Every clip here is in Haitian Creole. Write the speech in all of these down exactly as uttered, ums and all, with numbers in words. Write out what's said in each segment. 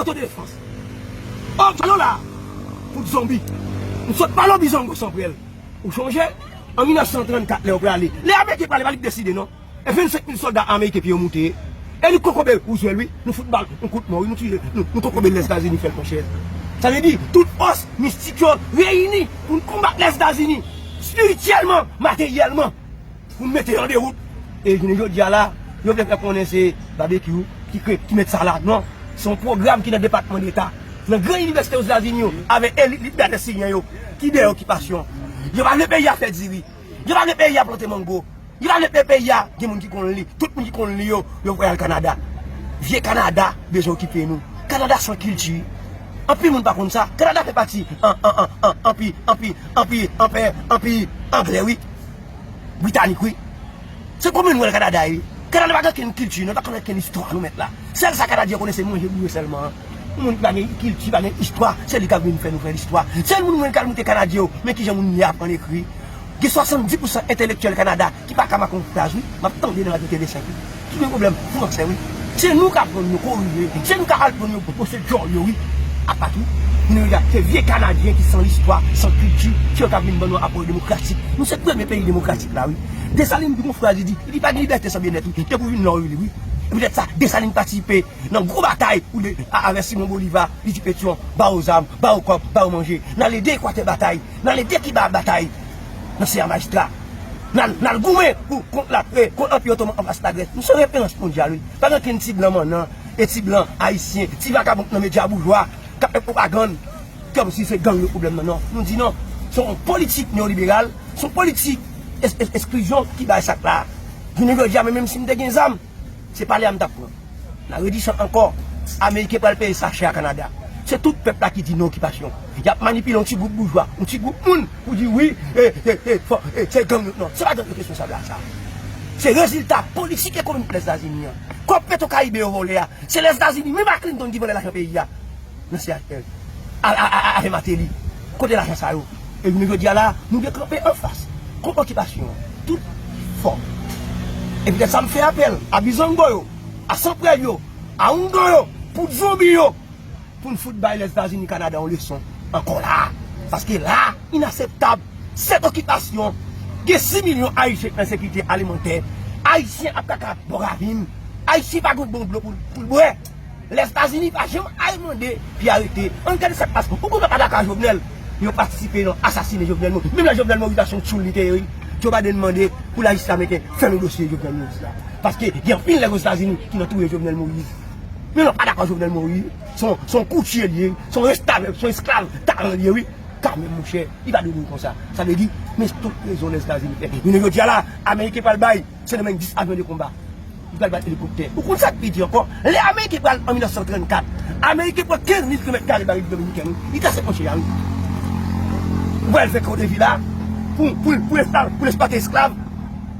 Otodefans. Ò, alo la, fout zonbi. M sot pale w Bizango Sanprèl. Ou chonje? An mil nèf san trannkat, lè yo prale. Lè Ameriken prale, pa li k deside, non. E vennsenk mil sòlda ameriken pye yo moute. E li kokobe Roosevelt, wi. Nou fout bal, nou kout mò, wi. Nou tiye, nou, nou kokobe Lèzetazini fè l, monchè. Sa vle di, tout fòs mistik yo reyini pou n konbat Lèzetazini. Espirityèlman, materyèlman. Pou n mete yo an dewout. E jounen jodi a la, yo vle fè konnen se Babekyou ki kre-, ki met sa la. Non. Se yon pwogram ki nan Depatman Deta, nan gran inivèsite Ozetazini yo, avèk elit lidè siryen yo, ki dèyè okipasyon. Yo pa vle peyi a fè diri. Yo pa vle peyi a plante mango. Yo pa vle pe-, peyi a gen moun ki konn li. Tout moun ki konn li yo, yo voye al Kanada. Vye Kanada bezwen okipe nou. Kanada san kilti. Anpil moun pa konn sa. Kanada fè pati an, an, an, an, anpi, anpi, anpi, anpè, anpi anglè, wi. Britanik, wi. Se konbyen nou wè Kanada ye? Kanada pa gen okenn kilti, non, pa gen okenn istwa, nou mèt la. Sèl sa Kanadyen konnen se manje boure sèlman. Yon moun ki pa gen kilti, pa gen istwa, se li k ap vin fè nou fè listwa. Sèl moun mwen k al moute Kanadyen yo, men kijan moun ye aprann ekri. Gen swasanndis pousan entelektyèl Kanada ki pa ka make yon fraz, wi. M ap tande nan radyo T V senk, wi. Ki gen pwoblèm fransè, wi. Se nou k aprann yo korije. Se nou k al pran yo pwose djòl yo, wi. Apa tou, nou regarde, se vye Kanadyen ki san listwa, san kilti, se yo k ap vin ban nou apwòch demokratik. Nou se premye peyi demokratik la, wi. Desalin di yon fraz, li di, li pa gen libète san byennèt, wi. Depi w vin la, wi, li, wi. E poutèt sa, Desalin patisipe nan gwo batay pou li, a, avèk Simon Bolivar, li di Petyon, ba yo zam, ba yo kòb, ba yo manje. N al ede Ekwatè batay. N al ede Kiba batay nan Seyè Majistra. N al, n al goumen pou kont la, eh, kont Anpi Otoman anfas Lagrès. Nou se referans mondyal, wi. Pa gen okenn ti blan mannan, e ti blan ayisyen, ti vakabon k nan medya boujwa, k ap fè pwopagann kòmsi se gang yo pwoblèm nan, non. Nou di non. Se yon politik neyoliberal, se yon politik es-, es-, esklizyon ki bay sa k la. Jounen jodi a, men menm si m te gen zam, se pale a m t ap pran. N a redi sa ankò. Ameriken pral peye sa chè a Kanada. Se tout pèp la ki di non okipasyon. Y ap manipile yon ti gwoup boujwa, yon ti gwoup moun pou di wi, e, e, e, fò, e, se gang yo. Non, se pa gang yo k responsab la sa. Se rezilta politik ekonomik Lèzetazini an. Kòb Petro Caribe yo vòlè a, se Lèzetazini menm ak Clinton ki vòlè lajan peyi a. Nan C H L. A, a, a, a, avè Martelly. Kote lajan sa yo? E jounen jodi a la, nou dwe kanpe anfas kont okipasyon an. Tout fò. E poutèt sa m fè apèl a Bizango yo, a Sanprèl yo, a Oungan yo, pou zonbi yo, pou n fout bay Lèzetazini Kanada yon leson ankò la. Paske la, inaseptab. Sèt okipasyon, gen sis milyon Ayisyen k nan ensekirite alimantè. Ayisyen ap kaka bò ravin. Ayisyen pa gen bon dlo pou, pou l bwè. Lèzetazini pa janm al mande pou y arete. Ann gade sa k pase. Ou konn yo pa dakò ak Jovenel? Yo patisipe nan asasinen Jovenel Moïse. Menm lè Jovenel Moïse la se yon tchoul li te ye, wi. Joe Biden mande pou lajistis ameriken fèmen dosye Jovenel Moïse la. Paske gen anpil nèg Ozetazini ki nan touye Jovenel Moïse. Men yo pa dakò ak Jovenel Moïse. Se yon, se yon koutye li ye, se yon restavèk, se yon esklav talan li ye, wi. Kanmenm, monchè, li pa dwe mouri konsa. Sa vle di, men tout rezon Lèzetazini fè. Jounen jodi a la, Ameriken pral bay Sendomeng dis avyon de konba. Li pral bay elikoptè. Ou konn sa k pi di ankò? Lè Ameriken pral an mil nèf san trannkat, Ameriken pran kenz mil kilomèt kare nan Repiblik Dominikèn, wi. Li trase fwontyè a, wi. Ou pral fè Kodevi la pou, pou, pou esklav, pou l eksplwate esklav.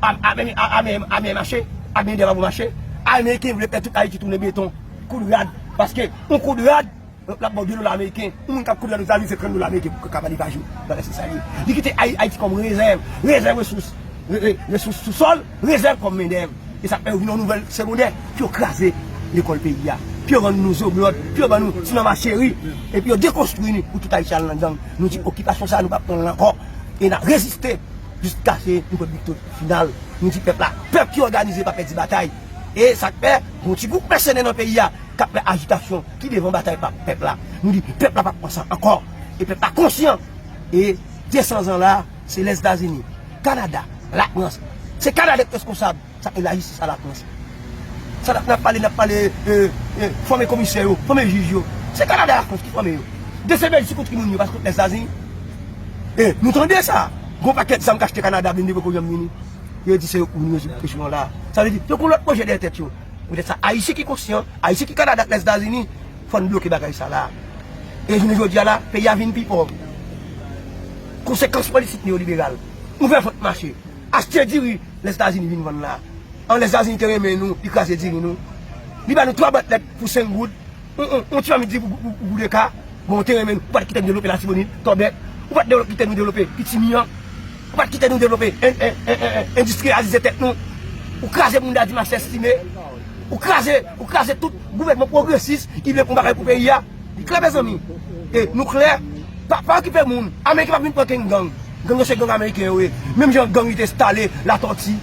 Ame, ame, ame, ame mache, ame dèv avou mache. Ameriken vle fè tout Ayiti tounen beton. Koud rad. Paske yon koud rad, l ap ba w de dola ameriken. Yon moun k ap koud rad Ozetazini, se trant dola ameriken pou kapab li pa jou. Bagay se sa li ye. Li kite Ay-, Ayiti kòm rezèv, rezèv resous, re-, re-, resous sou sòl, rezèv kòm mendèv. E sa k fè yo vin yon nouvèl segondè, pou yo kraze lekòl peyi a, pou yo rann nou zoblòd, pou yo ban nou ti manman cheri, epi yo dekonstwi nou pou tout Ayisyen al nan gang. Nou di okipasyon sa a, nou p ap pran l ankò. E n ap reziste jiskaske nou pran viktori final. Nou di pèp la, pèp ki òganize pa pèdi batay. E sa k fè, gon ti gwoup mèsenè nan peyi a k ap fè ajitasyon, ki devan batay pa pèp la. Nou di pèp la p ap pran sa ankò. E pèp la konsyan. E de san zan la, se Lèzetazini, Kanada, Lafrans. Se Kanada k reskonsab. Sa k lajistis a Lafrans. Sa n ap, n ap pale, n ap pale, e, e, fòme komisè yo, fòme jij yo. Se Kanada, Lafrans ki fòme yo. De se Bèljik kont ki moun yo, pa se kont Lèzetazini. E, nou tande sa. Gon pakèt zam k achte Kanada, blende poko janm vini. Yo di se yo k moun yo sou presyon la. Sa vle di, yo gon lòt pwojè dèyè tèt yo. Poutèt sa, Ayisyen ki konsyan, Ayisyen ki Kanada ak Lèzetazini, fò n bloke bagay sa la. E jounen jodi a la, peyi a vin pi pòv. Konsekans politik neyoliberal. Ouvè vant mache. Achte diri Lèzetazini vin vann la. An Lèzetazini te renmen nou, li kraze diri nou. Li ba nou twa bwat lèt pou senk goud. On, on, on ti fanmi diri pou, pou, pou, pou de ka. Bon, te renmen nou, ou pa t kite nou devlope Latibonit, Tòbèk. Ou pa t devlo-, kite nou devlope Pitimi an. Ou pa t kite nou devlope en-, en-, en-, en-, en-, endistriyalize tèt nou. Ou kraze moun Dadi Machè Estimé. Ou kraze, ou kraze tout gouvènman pwogresis ki vle fè yon bagay pou peyi a. Li klè, mezanmi. E nou klè, pa, pa okipe moun. Ameriken p ap vin pran kenn gang. Gang yo se gang ameriken yo ye. Menm jan gang yo te enstale Latòti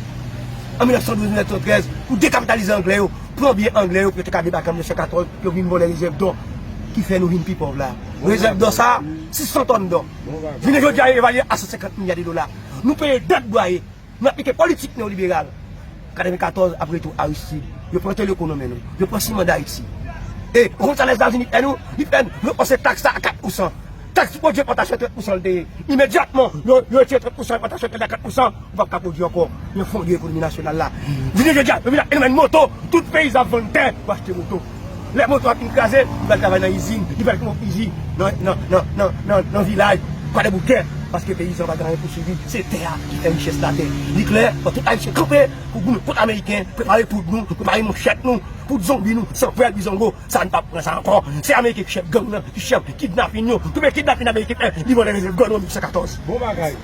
an mil nèf san douz, mil nèf san trèz pou dekapitalize anglè yo, pran byen anglè yo pou yo te ka debake an mil nèf san katòz, pou yo vin vòlè rezèv dò ki fè nou vin pi pòv la. Rezèv dò sa, sis san tòn dò. Jounen jodi a, yo evalye a san senkant milya de dola. Nou peye dèt dwaye. Nou aplike politik neyoliberal. Katrevenkatòz, apre tou Aristide, yo pran Telekonomen nou, yo pran Siman Dayiti. E ou konn sa Lèzetazini fè nou? Li fè nou, yo pase taks la a kat pousan. Taks pou pwodui enpòtasyon, trant pousan l te ye. Imedyatman, yo, yo retire trant pousan enpòtasyon, trant a kat pousan, ou p ap ka pwodui ankò. Yo fonde ekonomi nasyonal la. Jounen jodi a, yo vin ap elimine moto, tout peyizan ap vann tè pou achte moto. Lè moto a fin kraze, li pral travay nan izin, li pral kòmanse izin nan, nan, nan, nan, nan, nan vilaj, Kwadèboukè, paske peyizan pa gen anyen pou swivi, se tè a ki fè richès latè. Li klè, fò tout Ayisyen kanpe pou nou kont Ameriken, prepare poud nou, prepare manchèt nou, poud zonbi nou, san pwèl bizongo, sa n p ap pran sa ankò. Se Ameriken ki chèf gang nan, ki chèf kidnapin yo, tout men kidnapin Ameriken fè, li vòlè rezèv dò nou an mil nèf san katòz. Bon bagay.